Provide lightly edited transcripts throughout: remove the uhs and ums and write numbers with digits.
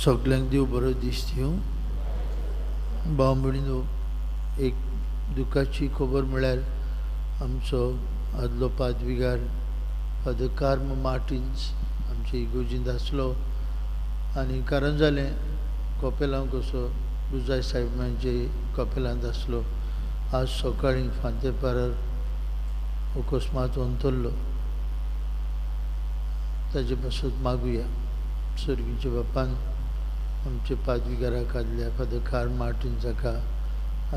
सगल्यांक देव बरो दीस दिवं. भाव भयणीनो, एक दुखाची खबर म्हळ्यार आमचो आदलो पादविगार फादर कार्म मार्टिन्स आमचे इगोर्जींत आसलो आनी कारण जालें कपेलांव कसो गुजाय साहेबांचे कपेलांत आसलो. आज सकाळीं फांतेपारार अकस्मात अंतरलो. ताजे पासत मागुया सर्गीच्या बापान आमचे पादविगाराक आदल्या फादर कार्म मार्टिन्स हाका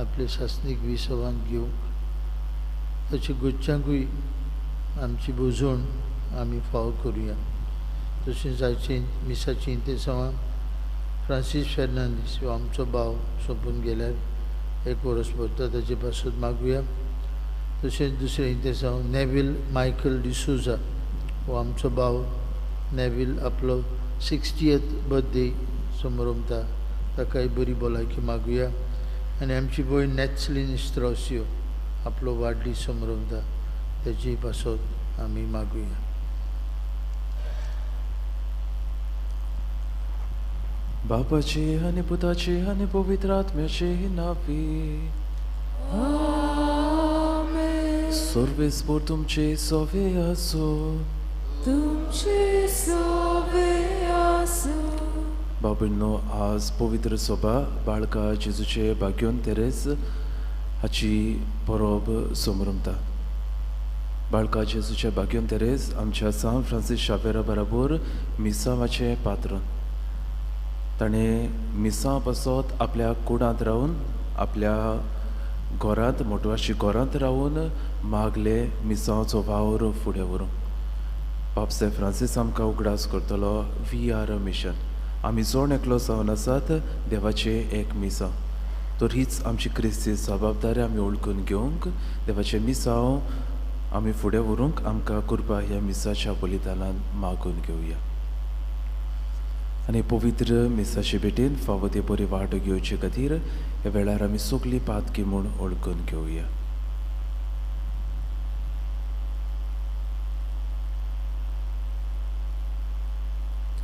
आपले सासणीक विसवांत घेवंक, ताचे गुच्चांकूय आमची भोजवण आमी फावो करुया. तशेंच आयचे मिसाची इंतेसांवां फ्रांसीस फेर्नांदीस हो आमचो भाव सोंपून गेल्यार एक वर्स भरता, ताचे पासत मागुया. तशेंच दुसरें इंतेसांव नेवील मायकल डिसोजा हो आमचो भाव नेवील आपलो 60th birthday समरमता, ताकाय बरी भलायकी मागुया. आनी आमची भयण नॅथलिन इस्त्रोसियो आपलो वाडदीस समरमता, ताची पासत आमी मागुया. बापाचे आनी पुताचे आनी पवित्र आत्म्याचे नांवी आमेन. सर्वेस्पर तुमचे सोवे आसूं. तुमचे सोवे आसूं. बाबींनो, आज पवित्र सभा बाळका जेजूचे भाग्योन तेरेज हाची परब समरमता. बाळका जेजूचे भाग्योन तेरेज आमच्या सान फ्रांसीस शावेरा बराबर मिसांवाचें पात्र. ताणें मिसांव पासत आपल्या कुडांत रावन, आपल्या घरांत मोटवाशी घरांत रावन मागले मिसांवचो वावर फुडें व्हरूंक. बाप फ्रांसीस आमकां उगडास करतलो, we are a mission. आमी जण एकलो जावन आसात देवाचें एक मिसांव. तर हीच आमची क्रिस्ती जबाबदारी आमी वळखून घेवंक, देवाचें मिसांव आमी फुडें व्हरूंक आमकां कृपा ह्या मिसाच्या बलिदानान मागून घेवया. आनी पवित्र मिसाचे भेटेन फावो ते बरी वाट घेवचे खातीर ह्या वेळार आमी सगळीं पातकी म्हूण वळखून घेवया.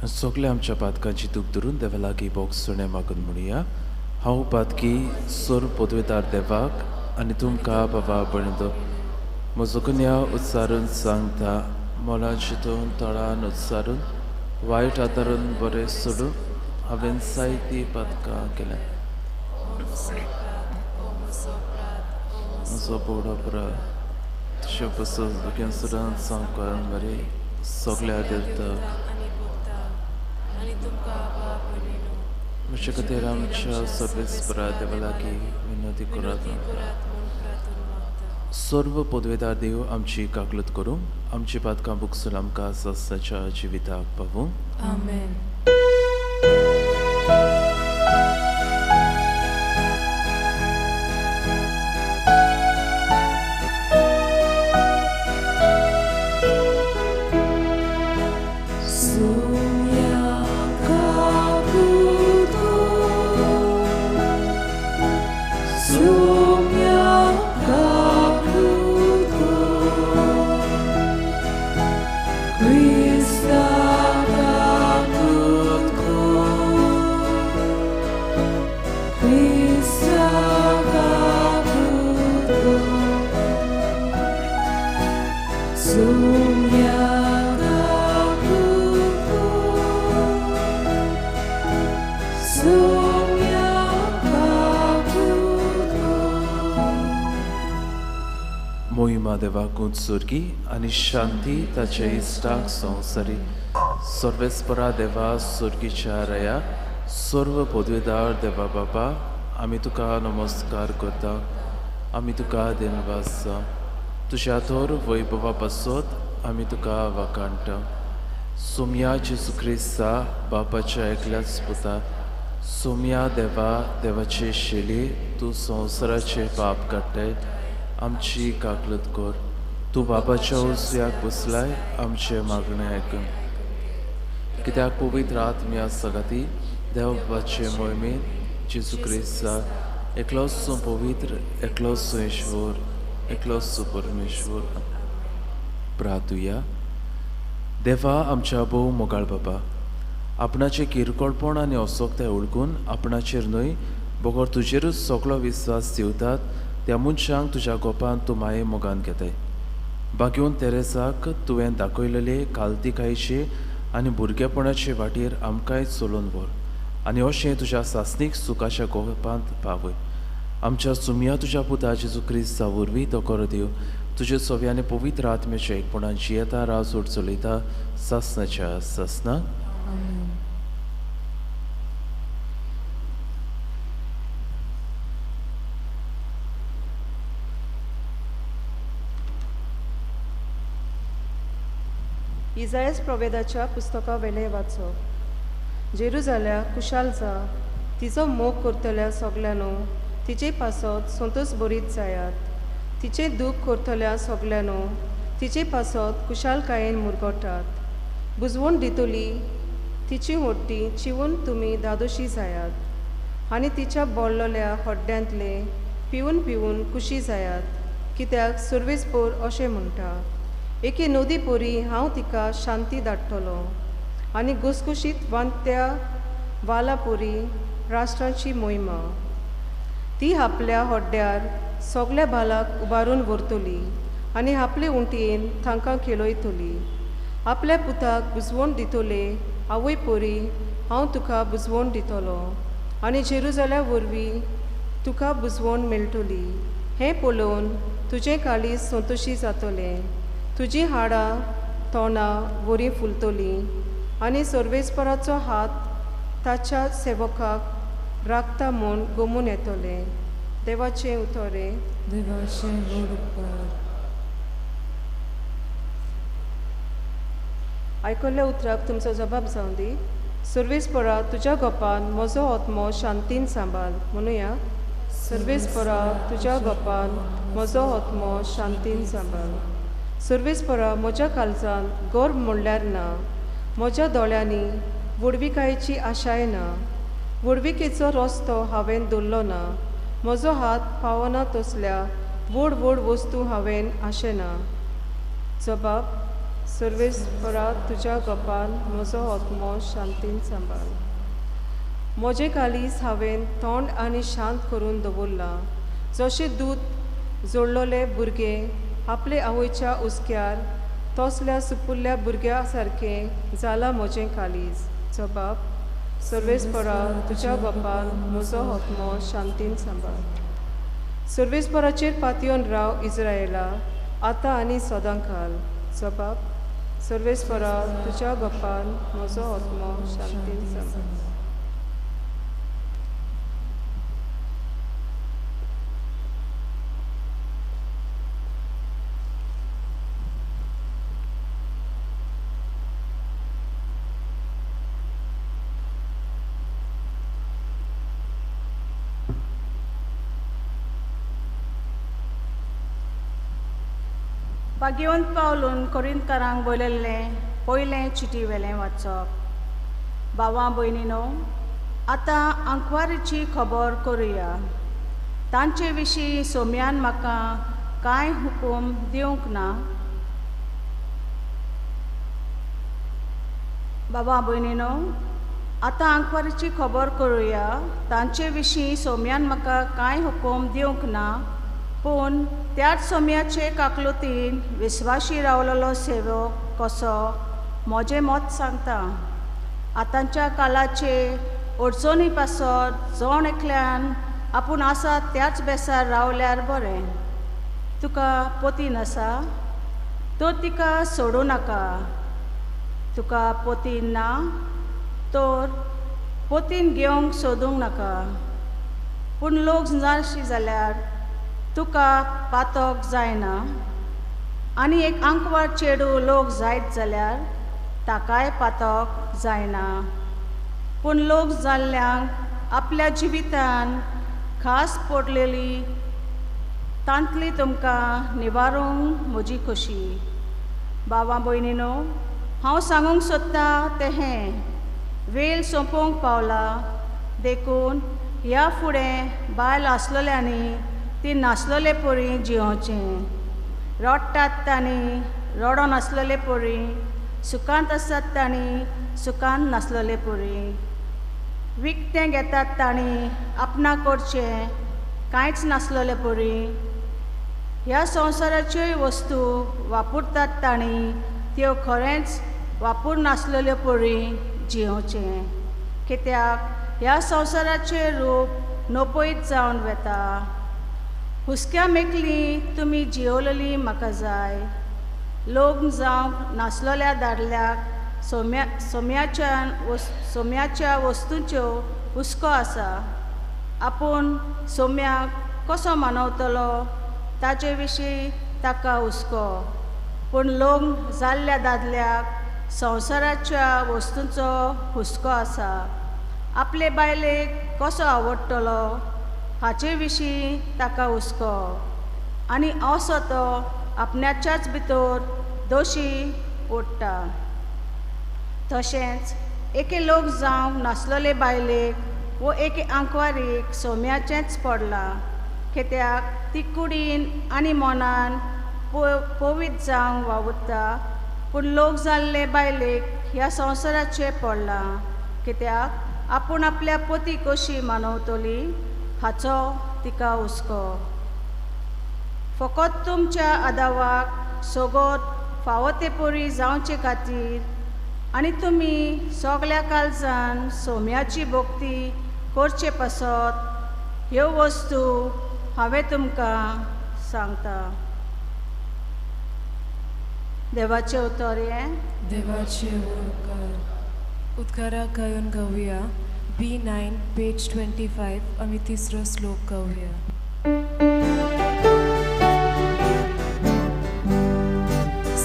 सगळ्या आमच्या पातकांची दूख धरून देवा लागीं बोगसणें मागून म्हणुया. हांव पातकी सोर पदवेदार देवाक आनी तुमकां बाबा भयणींनो म्हजो गुन्यांव उच्चारून सांगता. मोलान चिंतून तळान उच्चारून वायट आदारून बरें सोडून हांवें जायतीं पातकां केल्या. म्हजो बोडो अपराध तशें पसत भुरग्यां सोडून सांगपाक बरें सगळ्या देवताक म्हजे खातीर आमच्या सर्वेस्परा देवा लागीं विनवती करात. सर्व पदवेदार देव आमची काकलत करूं, आमची पातकां बुकसून आमकां सस्याच्या जिविताक पावूं. आमेन. मोहिमा देवाकूच सुर्गी आनी शांती ताचे इश्टाक संवसारी. सर्वेस्परा देवा सुर्गीच्या रया, सर्व पदवेदार देवा बाबा, आमी तुका नमस्कार करता, आमी तुका देनवास. तुज्या थोर वैभवा पासत आमी तुका वाखाणटा. सोमया जेजू क्रिस्ता बापाच्या एकल्याच पुता, सोमया देवा देवाचे शेली, तूं संवसाराचे पाप काडटाय, आमची काकलत कर. तूं बाबाच्या उजव्याक बसलाय, आमचें मागणें आयकून. कित्याक पवित्र आत्म्या सगाती देव बाबाचे मोहिमेन जेजू क्रिस्ता एकलोच पवित्र, एकलोच ईश्वर, एकलोच परमेश्वर. प्रार्थुया. देवा आमच्या भोव मोगाळ बाबा, आपणाचें किरकोळपण आनी असोक्ताय वळखून आपणाचेर न्हय बगर तुजेरूच सगळो विस्वास दिवतात त्या मनशांक तुज्या गोपान तूं माये मोगान घेताय. बागेवन तेरेसाक तुवें दाखयलेले कालतिकायचे आनी भुरगेपणाचे वाटेर आमकांय चलोवन व्हर आनी अशें तुज्या सासणीक सुखाच्या गोपांत पावय. आमच्या सुमया तुज्या पुता जेजू क्रिस्ता वरवीं तो कर देव तुजे सव्याने पवित्र आत्म्याच्या एकपणान जियेता राजवट चलयता सासनाच्या सासना. इजायस प्रोवेदाच्या पुस्तका वेले वाचप. जेरुजाल्या कुशाल जा, तिचो मोग करतल्या सगल्यांनो तिचे पासत संतोष बरीत जायात. तिचें दूख करतल्या सगल्यांनो तिचे पासत कुशालकायेन मुरगटात. बुजवण दितली तिची हड्डी चिवून तुमी दादोशी जायात आनी तिच्या बोल्लोल्या हड्ड्यांतले पिवन पिवन कुशी जायात. कित्याक सर्वेस्पोर अशें म्हणटा, एके नदी पोरी हांव तिका शांती धाडटलो आनी घुसघुशीत वांत्या वाला पोरी राष्ट्रांची मोहिमा. ती आपल्या हड्ड्यार सगल्या बालाक उबारून व्हरतली आनी आपले उंटयेन तांकां खेळयतली. आपल्या पुताक बुजवण दितले आवय पोरी हांव तुका बुजवण दितलो आनी जेरुजाल्या वरवीं तुका बुजवण मेळटली. हें पळोवन तुजें काळीज संतोशी जातलें, तुजीं हाडां तोंडां वरी फुलतलीं आनी सर्वेस्पराचो हात ताच्या सेवकाक राखता म्हूण गोमून येतलें. देवाचें उतरें. देवाचें व्हड उपकार. आयकल्ल्या उतराक तुमचो जबाब जावं दी. सर्वेस्परा तुज्या गोपान म्हजो आत्मो शांतीन सांबाळ. म्हणुया, सर्वेस्परा तुज्या गोपान म्हजो आत्मो शांतीन सांबाळ. सर्वेस्परा म्हज्या काळजान गर्व म्हणल्यार ना, म्हज्या दोळ्यांनी व्हडविकायेची आशाय ना. व्हडविकेचो रस्तो हांवें दवरलो ना, म्हजो हात पावना तसल्या व्हड व्हड वस्तू हांवें आशेना. जबाब, सर्वेस्परा तुज्या गोपान म्हजो आत्मो शांतीन सांबाळ. म्हजें काळीज हांवें तोंड आनी शांत करून दवरलां. जशें दूद जोडलेले भुरगें आपले आवयच्या हुस्क्यार तसल्या सुपुल्ल्या भुरग्या सारकें जालां म्हजें काळीज. जबाब, सर्वेस्परा तुज्या गोपान म्हजो आत्मो शांतीन सांबाळ. सर्वेस्पराचेर पातयेवन राव इस्रायला, आतां आनी सदांकाल. जबाब, सर्वेस्परा तुज्या गोपान म्हजो आत्मो शांतीन सांबाळ. भाग्यवंत पावलून कोरिंतकारांक बरयल्लें पयलें चिटी वेलें वाचप. भावां भयणीनो, आतां आंकवारीची खबर करुया. तांचे विशीं सोम्यान म्हाका कांय हुकूम दिवंक ना. बाबा भयणीनो, आतां आंकवारीची खबर करुया. तांचे विशीं सोम्यान म्हाका कांय हुकूम दिवंक ना, पूण त्याच सोम्याचे काकलुतीन विस्वाशी रावलेलो सेवक कसो म्हजें मत सांगता. आतांच्या काळाचे अडचणी पासत जण एकल्यान आपूण आसा त्याच बेसार रावल्यार बरें. तुका पोतीन आसा तर तिका सोडूं नाका, तुका पोतीन ना तर पोतीन घेवंक सोदूंक नाका. पूण लोक जाणशी जाल्यार तुका पातक जायना, आनी एक आंकवार चेडूं लोक जायत जाल्यार ताकाय पातक जायना. पूण लोक जाल्ल्यांक आपल्या जिवितान खास पडलेली तांतली तुमकां निवारूंक म्हजी खोशी. बाबा भयणीनो, हांव सांगूंक सोदता तें हें, वेळ सोंपोवंक पावला, देखून ह्या फुडें बायल आसलेल्यांनी ती नासलेले परी जियोचें. रडटात तांणी रडोन आसलेले परी, सुखांत आसात तांणी सुखांत नासलेले परी, विकतें घेतात तांणी आपणा करचें कांयच नासलेले परी, ह्या संवसाराच्योय वस्तू वापरतात तांणी त्यो खरेंच वापर नासलेल्यो परी जियोवचें, कित्याक ह्या संवसाराचें रूप नपयत जावन वता. हुसक्या मेकली तुमी जियोवलेली म्हाका जाय. लग्न जावंक नासलेल्या दादल्याक सोम्याच्या वस्तूंच्यो हुस्को आसा. आपूण सोम्याक कसो मानवतलो ताचे विशीं ताका हुस्को, पूण लग्न जाल्ल्या दादल्याक संवसाराच्या वस्तूंचो हुस्को आसा. आपले बायलेक कसो आवडटलो हाचे विशीं ताका हुस्को, आनी असो तो आपणाच्याच भितर दोशी ओडटा. तशेंच एके लोक जावंक नासलेले बायलेक वो एके आंकवारीक सोम्याचेंच पडलां, कित्याक ती कुडीन आनी मनान पवित्र जावंक वावुरता, पूण लोक जाल्ले बायलेक ह्या संवसाराचें पडलां, कित्याक आपूण आपल्या पती कशी मानवतली हाचो तिका हुस्को. फकत तुमच्या आदावाक सोगोत फावो ते परी जावचे खातीर आनी तुमी सगल्या काळजान सोम्याची भक्ती करचे पासत ह्यो वस्तू हांवें तुमकां सांगता. देवाचें उतर हें. देवाचे उपकार. उद्गाराक गायन गावया B9 page 25 आमी तिसरो श्लोक गावया.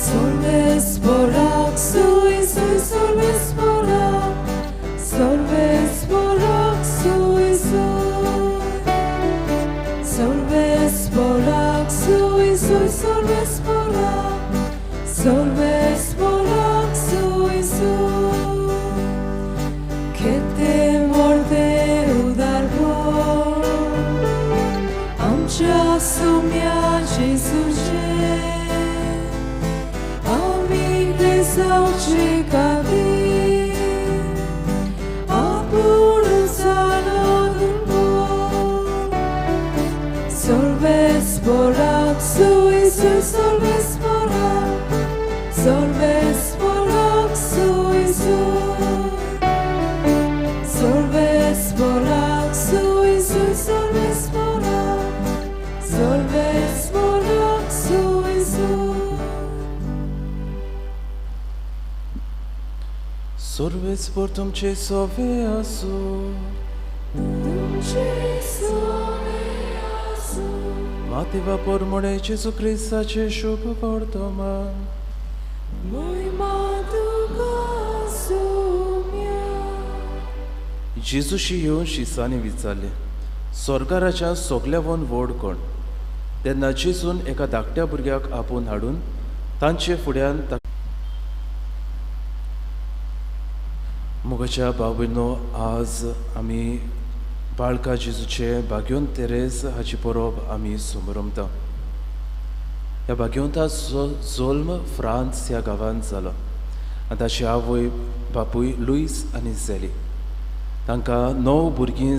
Solves borak sui sui, solves borak, solves borak sui sui, solves borak sui sui, solves borak, solves borak sui sui. Khete morde udar por amcha somya Jesuche जावचे खातीर आपूण जालो दुर्बळ. Solves borak sui sui, solves borak, solves borak sui sui, solves borak sui sui, solves borak, solves borak sui sui. Solves por तुमचे सोवे आसो, तुमचे सोवे आसो. मातेवा por मोडे जेजू क्रिस्ताचे शुभ वर्तमान. मोहिमा तुका सोम्या. जेजूशी येवन शिसांनी विचारलें, स्वर्गाराच्या सगल्यावन व्हड कोण? तेन्ना जेजून एका धाकट्या भुरग्याक आपोवन हाडून तांचे फुड्यान मोगाच्या भाव-भयणो, आज आमी बाळका जेजूचे भाग्योन तेरेज हाची परब आमी समरमता. ह्या भाग्यवंताचो जल्म फ्रांस ह्या गांवांत जालो आनी ताची आवय बापूय लुईस आनी झेली. तांकां 9 भुरगीं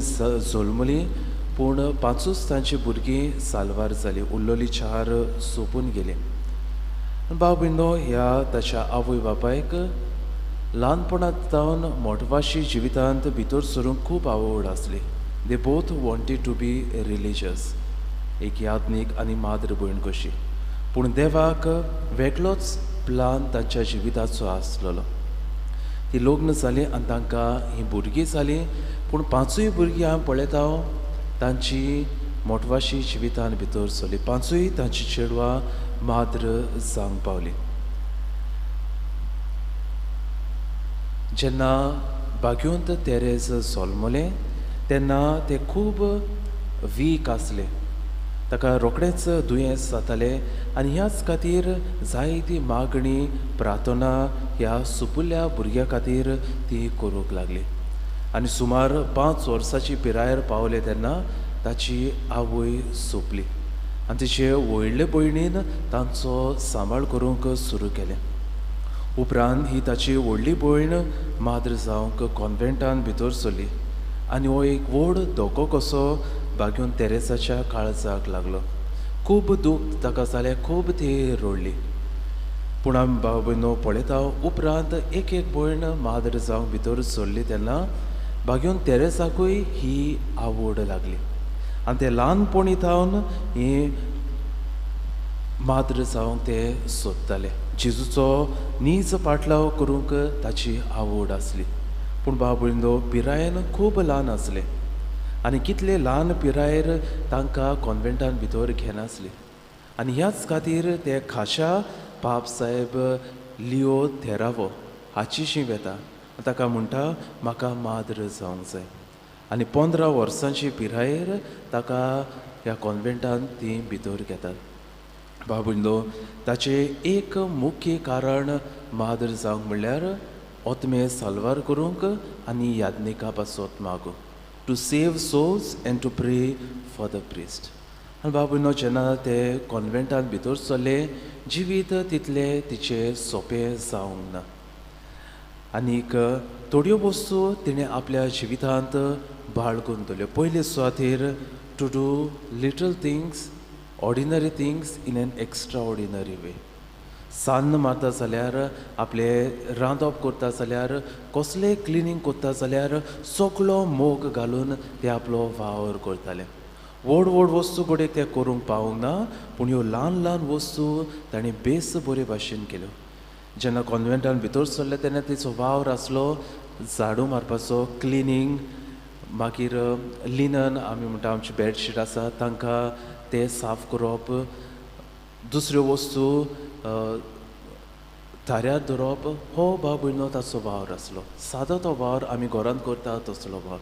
जल्मलीं, पूण 5 तांची भुरगीं साल्वार जालीं, उरलेलीं 4 सोंपून गेलीं. भाव-भयणो, ह्या ताच्या आवय बापायक ल्हानपणांत जावन मोटवाशी जिवितांत भितर सरूंक खूब आवड आसली. They both wanted to be religious, एक याज्ञीक आनी माद्र भयण कशी. पूण देवाक वेगळोच प्लान तांच्या जिविताचो आसलेलो. ती लग्न जालीं आनी तांकां हीं भुरगीं जालीं, पूण 5 भुरगीं हांव पळयता तांची मोटवाशी जिवितान भितर सरली. 5 तांची चेडवां माद्र जावंक पावलीं. जेन्ना भाग्यवंत तेरेज जल्मलें तेन्ना तें खूब वीक आसलें, ताका रोखडेंच दुयेंस जातालें आनी ह्याच खातीर जायती मागणी प्रार्थना ह्या सुपुल्ल्या भुरग्या खातीर ती करूंक लागली. आनी सुमार 5 वर्सांची पिरायेर पावले तेन्ना ताची आवय सोंपली आनी तिचे व्हडले भयणीन तांचो सांबाळ करूंक सुरू केलें. उपरांत ही ताची व्हडली भयण माद्र जावंक कॉन्वेंटान भितर सरली आनी हो एक व्हड धोको कसो बाग्योन तेरेसाच्या काळजाक लागलो. खूब दूख ताका जालें, खूब ती रडली. पूण आमी भाव भयणो पळयता उपरांत एक एक भयण माद्र जावंक भितर सरली तेन्ना बाग्योन तेरेसाकूय ही आवड लागली आनी ते ल्हानपणी थावन ही माद्र जावंक ते सोदताले. जेजूचो नीज पाटलाव करूंक ताची आवड आसली. पूण भाव भयणो पिरायेन खूब ल्हान आसले आनी कितले ल्हान पिरायेर तांकां कॉन्वेंटान भितर घेनासली आनी ह्याच खातीर ते खाशा पाप साहेब लियो थेरावो हाचीशी वेता ताका म्हणटा म्हाका माद्र जावंक जाय. आनी 15 वर्सांची पिरायेर ताका ह्या कॉन्वेंटान ती भितर घेतात. भाव भयणो ताचें एक मुख्य कारण माद्र जावंक म्हणल्यार ओतमे साल्वार करूंक आनी याज्ञिका पासत मागूंक, to save souls and to pray for the priest. आनी भाव भयणो जेन्ना ते कॉन्वेंटान भितर सरले जिवीत तितलें तिचें सोंपें जावंक ना आनीक थोड्यो वस्तू तिणें आपल्या जिवितांत बाळगून दवरल्यो. पयले सुवातेर to do little things, ordinary things in an extraordinary way. सान्न मारता जाल्यार, आपलें रांदप करता जाल्यार, कसलें क्लिनींग करता जाल्यार सगळो मोग घालून ते आपलो वावर करताले. व्हड व्हड वस्तू घडये ते करूंक पावूंक ना, पूण ह्यो ल्हान ल्हान वस्तू ताणें बेस बरे भाशेन केल्यो. जेन्ना कॉन्वेंटान भितर सरले तेन्ना तिचो वावर आसलो झाडू मारपाचो, क्लिनींग, मागीर लिनन आमी म्हणटा आमची बेडशीट आसा तांकां ते साफ करप, दुसऱ्यो वस्तू थाऱ्यार दवरप, हो भाव भयणो ताचो वावर आसलो. सादो तो वावर आमी घरांत करता तसलो वावर,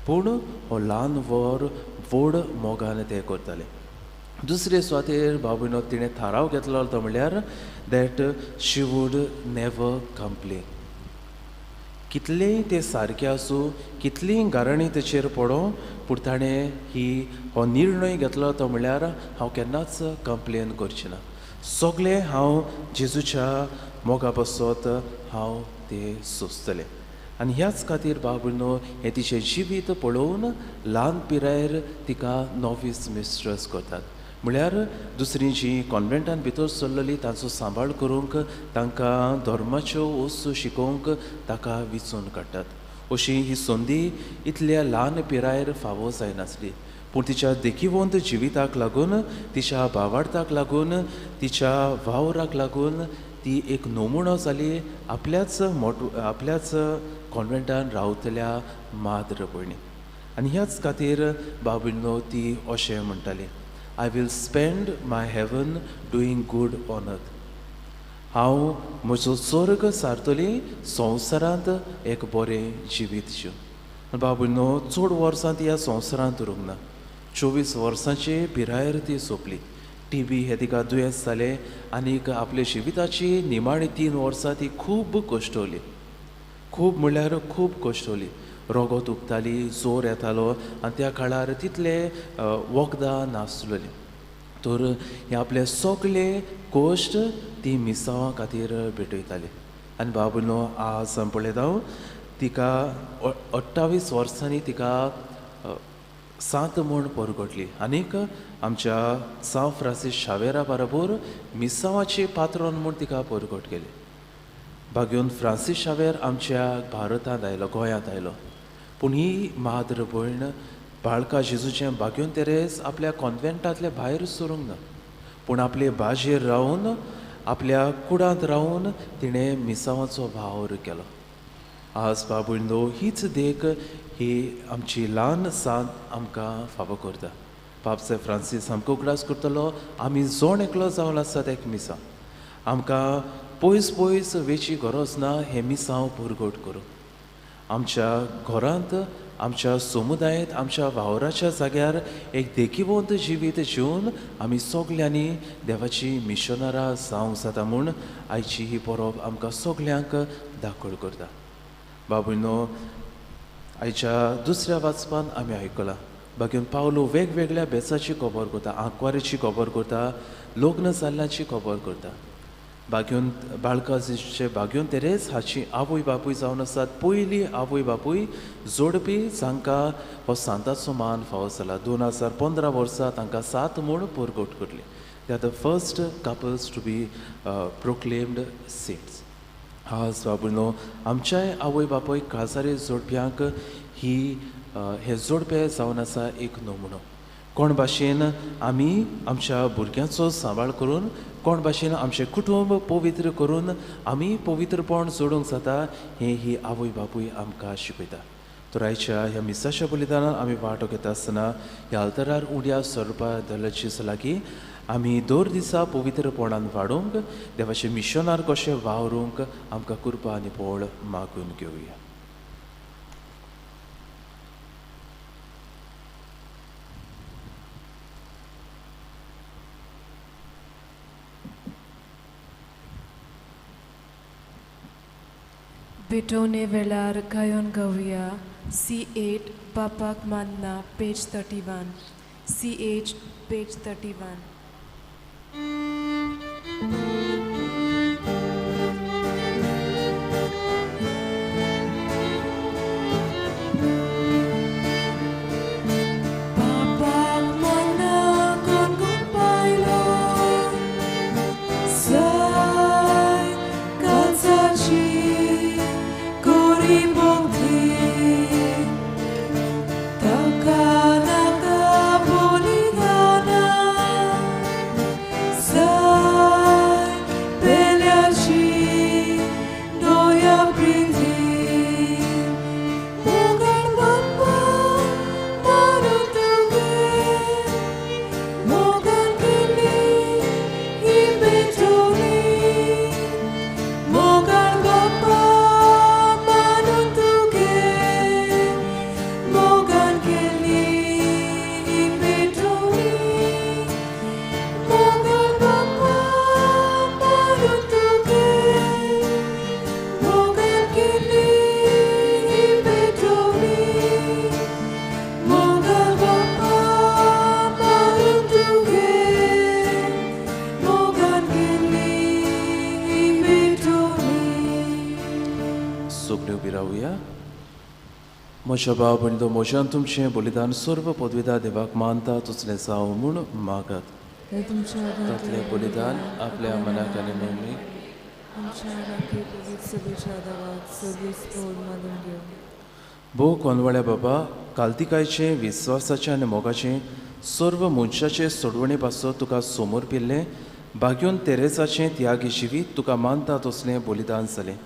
पूण हो ल्हान वावर व्हड मोगान ते करताले. दुसरे सुवातेर भाव भयणो तिणें थाराव घेतलो तो म्हणल्यार that she would never complain. कितलेंय तें सारकें आसूं, कितलींय गाराणीं तेचेर पडों, पूण ताणें ही हो निर्णय घेतलो तो म्हणल्यार हांव केन्नाच कंप्लेन करचें ना, सगळें हांव जेजूच्या मोगा पासत हांव तें सोंसतलें. आनी ह्याच खातीर भाव भयणो हें तिचें जिवीत पळोवन ल्हान पिरायेर तिका नॉवीस मिस्ट्रस करतात. म्हळ्यार दुसरी जी कॉन्वेंटान भितर सरलेली तांचो सांबाळ करूंक, तांकां धर्माच्यो वस्तू शिकोवंक ताका विचून काडटात. अशी ही संदी इतल्या ल्हान पिरायेर फावो जायनासली, पूण तिच्या देखिवंत जिविताक लागून, तिच्या भावार्थाक लागून, तिच्या वावराक लागून ती एक नमुनो जाली आपल्याच आपल्याच कॉन्वेंटान रावतल्या माद्र भयणी. आनी ह्याच खातीर भाव भयणो ती अशें म्हणटाली, I will spend my heaven doing good on earth. हांव म्हजो स्वर्ग सारतली संवसारांत एक बरें जिवीत जिवन. भाव भयणो चड वर्सां ती ह्या संवसारांत उरूंक ना, 24 वर्सांचे पिरायेर ती सोंपली. टीबी हें तिका दुयेंस जालें आनीक आपल्या जिविताची निमाणी 3 वर्सां ती खूब कश्टवली, खूब म्हणल्यार खूब कश्टवली. रोगोत उगताली, जोर येतालो आनी त्या काळार तितले वखदां नासलेलीं. तर हे आपले सगळे कश्ट ती मिसांवा खातीर भेटयताली. आनी भाव भयणो आज आमी पळयता तिका 28 वर्सांनी तिका सांत म्हूण परगटली आनीक आमच्या सांव फ्रांसीस शावेरा बरोबर मिसांवाची पात्रोन म्हूण तिका परगट केली. भाग्योन फ्रांसीस शावेर आमच्या भारतांत आयलो, गोंयांत आयलो, पूण ही माद्र भयण बाळका जेजूचें भाग्योन तेरेस आपल्या कॉन्वेंटांतल्या भायर सरूंक ना, पूण आपले बाजेर रावन, आपल्या कुडांत रावन तिणें मिसांवाचो वावर केलो. आज भाव भयणो हीच देख ही आमची ल्हान सांत आमकां फावो करता. पापसाहेब फ्रांसीस आमकां उगडास करतलो, आमी जोण एकलो जावन आसात एक मिसांव, आमकां पयस पयस वेची गरज ना, हें मिसांव पुरगट करूं. आमच्या घरांत, आमच्या समुदायांत, आमच्या वावराच्या जाग्यार एक देखिवंत जिवीत जिवन आमी सगल्यांनी देवाची मिशनरां जावंक जाता म्हूण आयची ही परब आमकां सगल्यांक दाखल करता. बाबूनो आयच्या दुसऱ्या वाचपान आमी आयकलां बागेन पावलो वेगवेगळ्या बेसाची खबर करता, आंकवारीची खबर करता, लग्न जाल्ल्याची खबर करता. बाग्योन बाळका जेजूचे बाग्योन तेरेज हाची आवय बापूय जावन आसात पयली आवय बापूय जोडपी जांकां हो सांताचो मान फावो जाला. 2015 वर्सा तांकां सात म्हूण परगट करली. They are the first couples to be proclaimed saints. आज बाबुनो आमच्याय आवय बापूय काजारी जोडप्यांक ही हे जोडपे जावन आसा एक नमुनो. कोण भाशेन आमी आमच्या भुरग्यांचो सांबाळ करून, कोण भाशेन आमचें कुटुंब पवित्र करून आमी पवित्रपण जोडूंक जाता हें ही आवय बापूय आमकां शिकयता. तर आयच्या ह्या मिसाच्या बलिदानान आमी वांटो घेता आसतना ह्या अल्तरार उड्या सोरपा दलची लागीं आमी दर दिसा पवित्रपणान वाडूंक देवाचे मिशनार कशें वावरूंक आमकां कृपा आनी बळ मागून घेवया. भेटवणे वेळार गायोन गावया C8 बापाक मानना पेज 31 CH page 31. म्हज्या भाव भयणींनो, म्हज्यान तुमचें बलिदान सर्व पदवीदार देवाक मानता तुसलें जावं म्हूण मागात. तांतलें बलिदान आपल्या मनाक आनी नेमणीक भोव कोनवाळ्या बाबा, कालतिकायचें, विस्वासाचें आनी मोगाचें सर्व मनशाचे सोडवणे पासत तुका समोर पिल्लें बाग्योन तेरेसाचें त्यागी जिवीत तुका मानता तसलें बलिदान जालें.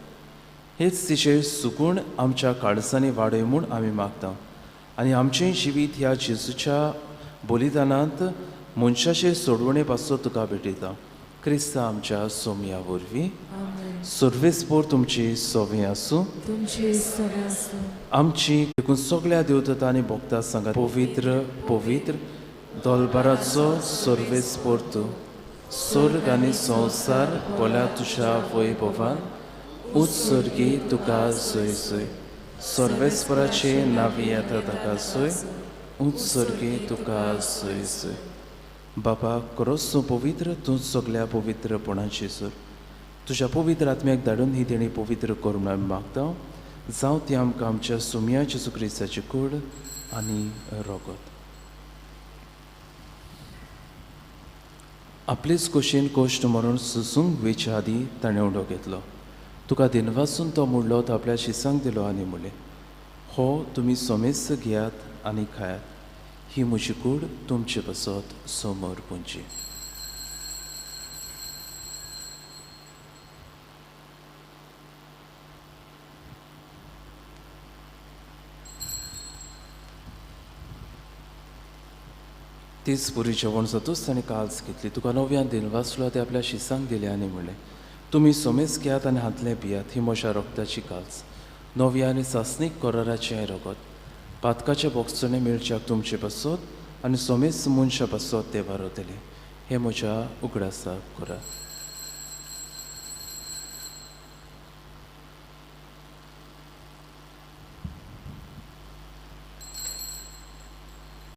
हेच तिचें सुगूण आमच्या काळजांनी वाडय म्हूण आमी मागता आनी आमचें जिवीत ह्या जेजूच्या बलिदानांत मनशाचे सोडवणे पासत तुका भेटयता. क्रिस्ता आमच्या सोमया वरवीं. सर्वेस्पोर तुमची सोवे आसूं. आमची देखून सगळ्या देवदत्ता आनी भक्ता सांगात पवित्र पवित्र दोलबाराचो सर्वेस्पोर तूं, स्वर्ग आनी संवसार भोल्या तुज्या वैभवान उत्सर्गी तुका सोय सोय. सर्वेस्पराचे नावी येता ताका सोय, उत्सर्गी तुका सोय सोय. बापा, खरोच तूं पवित्र, तूं सगल्या पवित्रपणाची सोर. तुज्या पवित्र आत्म्याक धाडून ही देणी पवित्र कर म्हूण आमी मागता. जावं ती आमकां आमच्या सुमया जेजू क्रिस्ताची कूड आनी रोगत. आपलेच कुशीन कोश्ट मरून सुसूंक वेच्या आदीं ताणें उडो घेतलो. तुका दिनवासून तो मुडलो, तो आपल्या शिसांक दिलो आनी म्हणलें, हो तुमी सोमेस्त घेयात आनी खायात, ही म्हजी कूड तुमचे पासत समोर पुंची. तीच पुरी जेवण जातूच ताणें काल्स घेतली, तुका नव्यान दिनवासलो, ते आपल्या शिसांक दिले आनी म्हणलें, तुमी सोमेस घेयात आनी हांतलें पियात, ही म्हज्या रक्ताची काल्स, नव्या आनी सासणीक कराराचें रगत, पातकाचे बोगसणे मेळच्याक तुमचे पासत आनी सोमेस मनशा पासत ते वारवतले. हें म्हज्या उगडासाक करात.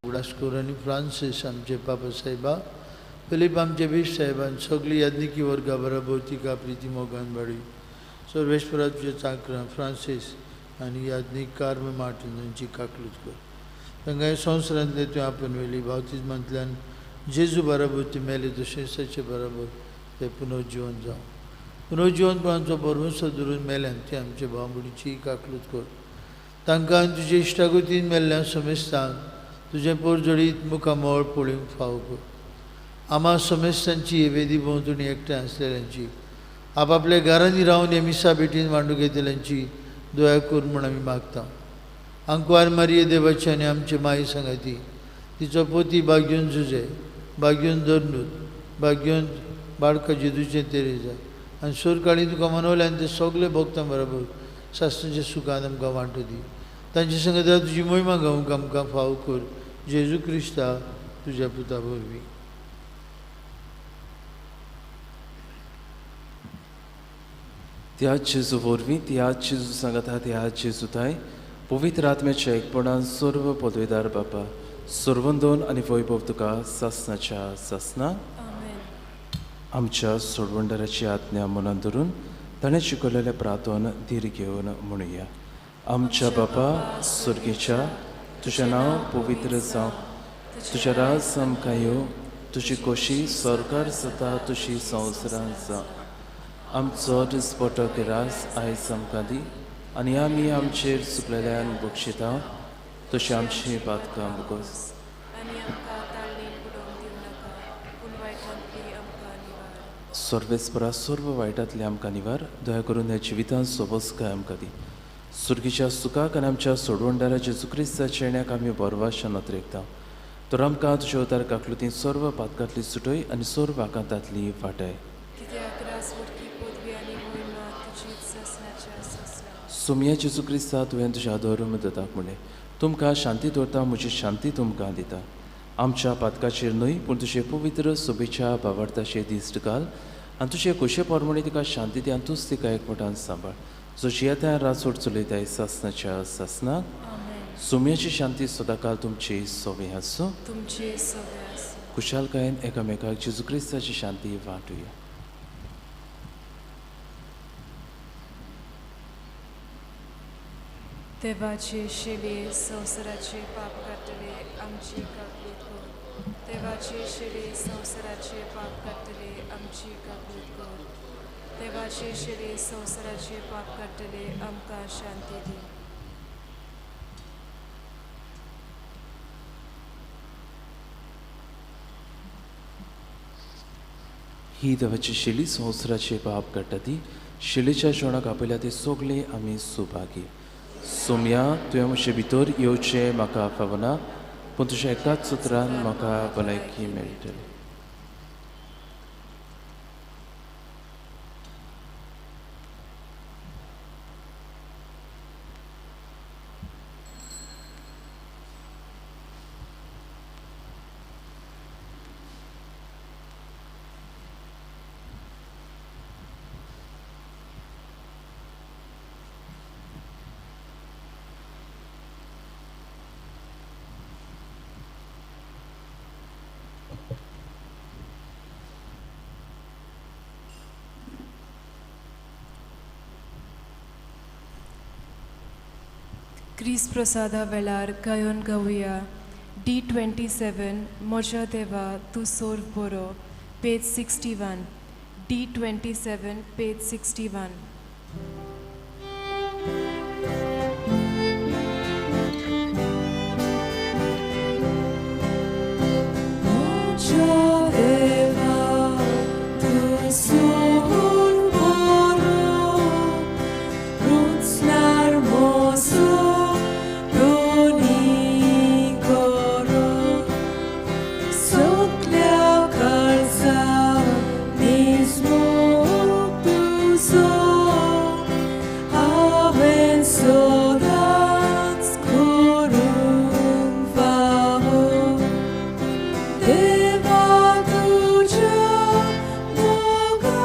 उगडास करून आनी फ्रांसीस आमचे बाबा साहेबा फिलीप आमचे बीश साहेबान सगळी याज्ञिकी वर्गा बरोबर तिका प्रिती मोगान वाडय. सर्वेस्परा तुज्या चाकरां फ्रांसीस आनी याज्ञीक कार्म मार्टीन हांची काकलूत कर. तांकां संवसारांतले तुवें आपोवन व्हेली बावतिज्मांतल्यान जेजू बराबर ती मेले तशेंच ताचे बराबर ते पुनर्जिवन जावं. पुनर्जिवनपणाचो भरवंसो धरून मेल्यान ती आमचे भाव भयणीची काकलूत कर. तांकां तुजे इश्टागतीन मेल्ल्या समेस्तांक तुजें पोरजडीत मुखामळ पळोवंक फावो कर. आमा समेस्तांची हे वेदी भोंवतणी एकठांय आसलेल्यांची आपापल्या घरांनी रावन हे मिसा भेटीन मांडूंक येतल्यांची दया कर म्हूण आमी मागता. आंकवार मारिये देवाची आनी आमचे माई सांगाती तिचो पोती बागयोन जुजे बागयोन दर्नूत बागयोन बाळका जेजूचें तेरेजा आनी सोरकाळी तुका मनवले आनी ते सगळे भक्तां बरोबर सासणाच्या सुखान आमकां वांटो दी. तांचे संगता तुजी मोहिमा गावंक आमकां फावो कर जेजू क्रिस्ता तुज्या पुता वरवीं. त्याच जेजू वरवीं त्याच जेजू सांगाता त्याच जेजू ताय पवित्र आत्म्याच्या एकपणान सर्व पदवेदार बापा सर्वंदोन आनी वैभव तुका सासनाच्या सासना. आमच्या सोडवणदाराची आज्ञा मनान धरून ताणें शिकयलेलें प्रार्थन धीर घेवन म्हणुया. आमच्या बापा स्वर्गीच्या तुजें नांव पवित्र जावं, तुजें राज आमकां येवं, तुजी खोशी सरकार जाता तुजी संवसारांत जावं. आमचो दिसपटो रास आयज आमकां दी आनी आमी आमचेर चुकलेल्यान बक्षिता तशी आमची पातकां बोगस. सर्वेस्परा सर्व वायटांतले आमकां निवार, दया करून ह्या जिवितांत सोबसकाय आमकां दी. सुर्गीच्या सुखाक आनी आमच्या सोडवणदारा जेजू क्रिस्ताच्या येण्याक आमी बरवाशा नदरेकता. तर आमकां तुज्या अवतार काकलुतीन सर्व पातकांतली सुटय आनी सर्व आकांतांतली वाटाय. सोमया जेजू क्रिस्ता तुवें तुज्या धर्म दत्ताक म्हणलें तुमकां शांती दवरता म्हजी शांती तुमकां दिता. आमच्या पातकाचेर न्हय पूण तुजे पवित्र सोबेच्या भावार्थाचेर दिश्ट घाल आनी तुजे खोशे प्रमाणे तिका शांती दी आनी तूंच तिका एकवटान सांबाळ जो जियेता राजवट चलयताय सासनाच्या सासनाक. सोम्याची शांती सदांकाल तुमची सोवे आसूं. खुशालकायेन एकामेकाक जेजू क्रिस्ताची शांती वांटुया. देवाचे शिले संवसाराचे पाप काडटले आमची काकलूत कर. देवाचे शिले संवसाराचे पाप काडटले आमची काकलूत कर. देवाचे शिले संवसाराचे पाप काडटले आमकां शांती दी. ही देवाची शिली संवसाराचे पाप काडटा ती शिलेच्या जेवणाक आपयल्या ते सगळे आमी सुभागी. सोमया तुवें म्हजे भितर येवचें म्हाका फावना पूण तुज्या एकाच सुत्रान म्हाका भलायकी मेळटली. क्रिस प्रसादा वेळार गायोन गावया D27 म्हज्या देवा तूं सोर्व बरो पेज 61 D27 page 61. Deva tuja moga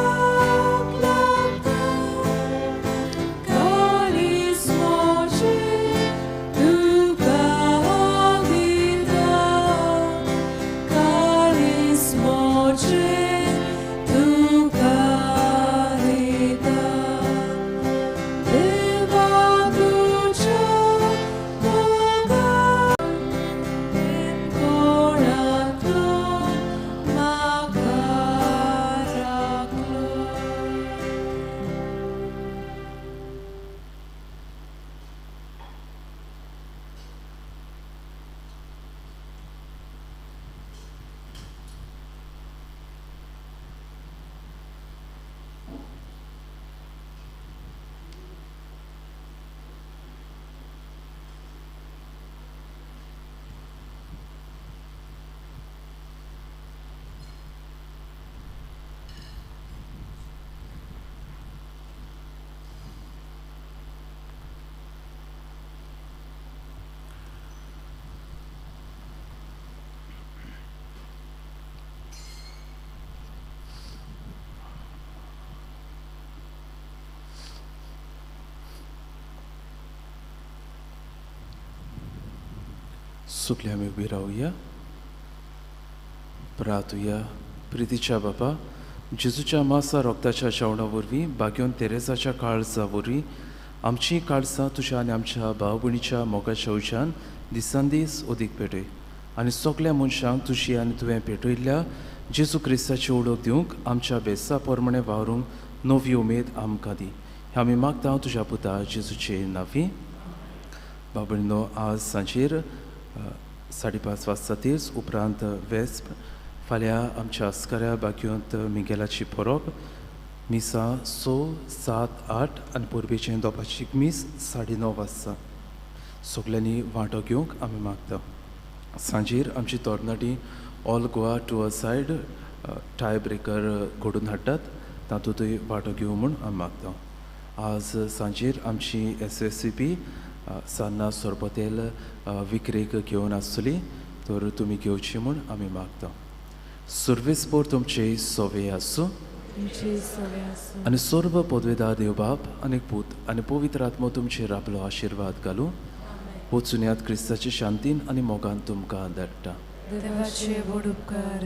सुकल्या आमी उबी रावया, प्रातुया. प्रितीच्या बापा, जेजूच्या मासा रोगताच्या जेवणा वरवीं बाग्योन तेरेजाच्या काळजा वरवीं आमचीं काळजां तुज्या आनी आमच्या भाव भयणीच्या मोगाच्या उज्यान दिसान दीस अदीक पेटय आनी सगल्या मनशांक तुजी आनी तुवें पेटयल्ल्या जेजू क्रिस्ताची ओळख दिवंक आमच्या बेसा प्रमाणें वावरूंक नवी उमेद आमकां दी. हें आमी मागता तुज्या पुता जेजूचे नांवी. बाबणो, आज सांजेर 5:30 वाजता तेच उपरांत वेस्प. फाल्यां आमच्या अस्कऱ्या बागयोंत मिगेलाची परब, मिसां 6, 7, 8 आनी परबेचें दोपाची मीस 9:30 वाजता. सगल्यांनी वांटो घेवंक आमी मागता. सांजेर आमची तरणाटी all Goa to a side tie breaker घडोवन हाडटात, तातूंतय वांटो घेवं म्हूण आमी मागता. आज सांजेर आमची SSCP सान्नां सोरपोतेल विक्रेक घेवन आसतली, तर तुमी घेवची म्हूण आमी मागता. सर्वेस्पोर तुमचे सोवे आसूं आनी सर्व पदवेदार देवबाप आनी पूत आनी पवित्र आत्मो तुमचेर आपलो आशिर्वाद घालूं. वचुन्यात क्रिस्ताचे शांतीन आनी मोगान तुमकां धाडटा. देवाचे व्हड उपकार.